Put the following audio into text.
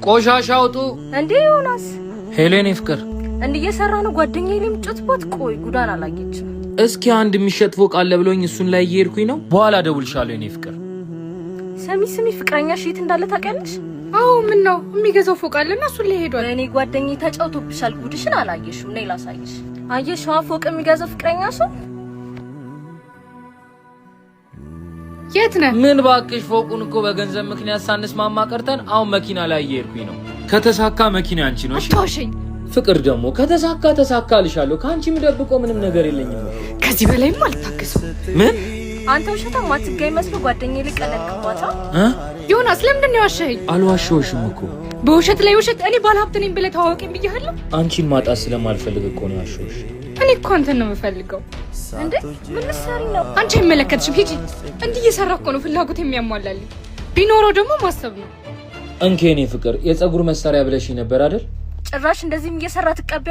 ቆሻሻ አውጡ። እንዴ ዮናስ፣ Hello የኔ ፍቅር፣ እንዲህ እየሰራ ነው ጓደኛዬ ላይ የምትጮትባት። ቆይ ጉዳን አላየችም። እስኪ አንድ የሚሸጥ ፎቅ አለ ብሎኝ እሱን ላይ እየሄድኩኝ ነው። በኋላ እደውልልሻለሁ የኔ ፍቅር። ስሚ ስሚ፣ ፍቅረኛሽ የት እንዳለ ታውቂያለሽ? አዎ፣ ምን ነው የሚገዛው ፎቅ አለና እሱን ላይ ሄዷል። እኔ ጓደኛዬ ተጫውቶብሻል። ጉድሽን አላየሽም። ነይ ላሳይሽ። አየሽዋ ፎቅ የሚገዛው ፍቅረኛሽ የት ነህ? ምን ባክሽ፣ ፎቁን እኮ በገንዘብ ምክንያት ሳንስማማ ቀርተን አሁን መኪና ላይ እየሄድኩኝ ነው። ከተሳካ መኪና አንቺ ነው። እሺ? አታዋሸኝ። ፍቅር ደግሞ ከተሳካ ተሳካ እልሻለሁ። ከአንቺ የምደብቀው ምንም ነገር የለኝም። ከዚህ በላይም አልታገሰው። ምን? አንተ ውሸታም ማትገኝ መስሎ ጓደኛዬ ላይ ቀለድክባታ። እ? ዮናስ፣ ለምንድን ነው የዋሸኸኝ? አልዋሸሁሽም እኮ። በውሸት ላይ ውሸት። እኔ ባለሀብት ነኝ ብለህ ታዋቂኝ ብያለሁ። አንቺን ማጣት ስለማልፈልግ እኮ ነው ያሸሁሽ። እኔ እኮ አንተን ነው የምፈልገው። እንዴ ምን ልትሰሪ ነው? አንቺ አይመለከትሽም። ሂጂ። እንዲህ እየሰራ እኮ ነው ፍላጎት የሚያሟላልኝ። ቢኖረው ደግሞ ማሰብ ነው። እንኬ የኔ ፍቅር፣ የፀጉር መሳሪያ ብለሽኝ ነበር አይደል? ጭራሽ እንደዚህም እየሰራ ትቀበ